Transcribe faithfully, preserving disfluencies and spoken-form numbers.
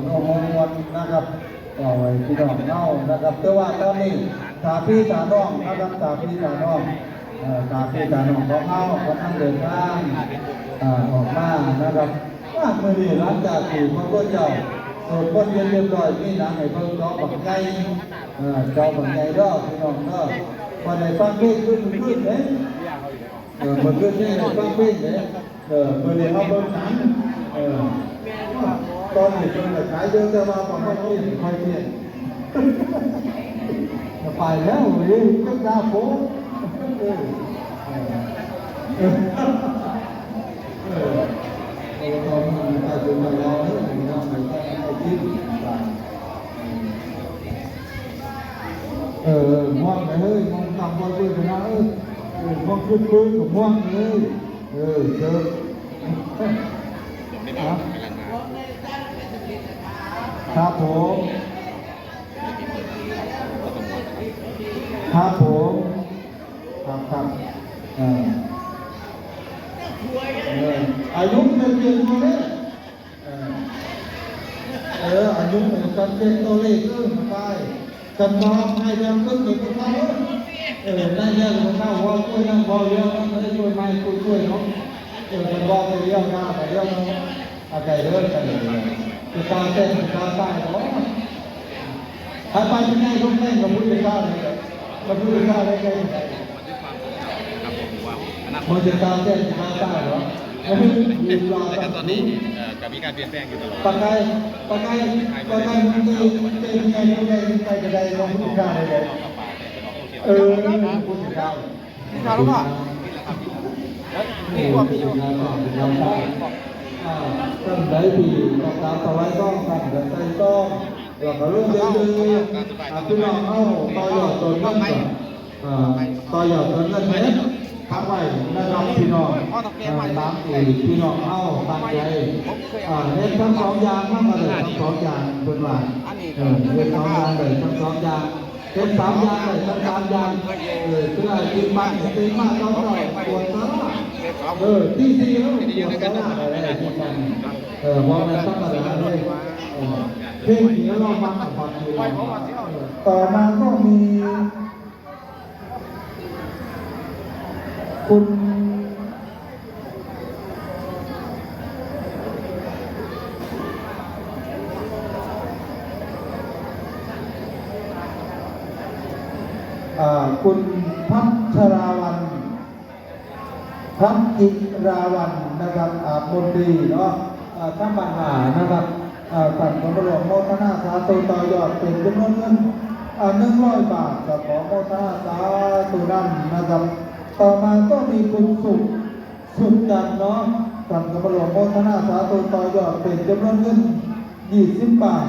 น้องมวลนะครับ เอาไว้พี่น้องเฮานะครับ แต่ว่าตอนนี้ถ้าพี่ถ้าน้องนะครับ ถ้าพี่ถ้าน้อง เอ่อ ถ้าพี่ถ้าน้องของเฮากำลังเดินทาง อ่า ออกมานะครับ ว่ามื้อนี้หลังจากที่พระพุทธเจ้าสวดมนต์เย็นเรียบร้อย มีหนังให้เบิ่งจอบักใหญ่ เอ่อ จอบักใหญ่เด้อพี่น้องเด้อ บ่ได้ฟังเพลงคืนคืนเด้ เออ เมื่อคืนนี้ได้ฟังเพลงเด้ เออ มื้อนี้มาเบิ่งหนัง เออ ตอนนี้เพิ่นก็ขายเยอะ แต่ว่าประมาณนี้ค่อยเที่ยง ไปแล้วเว้ย ก็ด่าผม เออ เออ เออ เออ ตอนนี้มันกลายเป็นมายาแล้ว มันทำให้ใครคิด เออ ม่วงเลย ม่วงตำบอลปืนชนะ เออ เออ ม่วงขึ้นปืนกับม่วงเลย เออ เจอ ครับ ครับผม ครับผม ครับ ครับ เออ เออ อายุเป็นเพียงตัวเลข เออ เออ อายุเป็นการเป็นตัวเลข เออ มันได้ กันตอบให้เรื่องขึ้นเป็นพวกเขา เออ ได้เรื่องของเขา ว่าช่วยนั่งเบาเยอะ มันไม่ได้ช่วยไม่ช่วยช่วยเนาะ เออ กันบอกไปเรื่องหน้าไปเรื่องเนาะ เอาใจเรื่องกันเลย จะตาเต้น จะตาใต้เนาะ ถ้าไปที่ไหนต้องเต้นกับพุทธเจ้าเลย กับพุทธเจ้าเลย มันจะตามแจ้งสิบห้าเก้าเหรอ แล้วก็ตอนนี้เอ่อก็มีการเปลี่ยนแปลงอยู่ตลอด ปากกาย ปากกาย ปากกายมันจะเป็นยังไง ยังไง ไปจะได้ลงพุทธเจ้าเลย เออ พุทธเจ้า นี่ครับ นี่ครับ นี่ครับ อ่า ท่านใดที่ต้องการถวายทองคำ ก็ใส่ซอง แล้วก็ลงเรื่อยๆ อ่า พี่น้องเอาต่อยอดตนเงินก่อน อ่า ต่อยอดตนเงินเฮ็ดทำไว้นะครับพี่น้อง อ่า ตามที่พี่น้องเอาตั้งใจ อ่า เฮ็ดทั้งสองอย่าง มันก็ได้ทั้งสองอย่าง เพิ่นว่า เออ เฮ็ดสองอย่างได้ทั้งสองอย่าง เฮ็ดสามอย่างได้ทั้งสามอย่าง เออ เพื่อที่มันตื่นมาตอนเช้าปวดขา เออ ตีสี่แล้วปวดขาอะไรอะไรที่มัน เออ บ่แม่นธรรมดาเลย เออ เพลงนี้เรามักกับความจริง ต่อมาก็มี คุณ อ่า คุณพัชราวัลย์ พัชจิราวัลย์นะครับ อ่า มนตรีเนาะ อ่า ท่านประธานนะครับ อ่า ท่านก็มาร่วมโมทนาสาธุต่อยอดเป็นจำนวนเงิน อ่า หนึ่งร้อยบาท ก็ขอโมทนาสาธุนำนะครับ ต่อมาก็มีคุณสุข สุขจันทร์เนาะ ท่านก็มาร่วมโมทนาสาธุต่อยอดเป็นจำนวนเงินยี่สิบบาท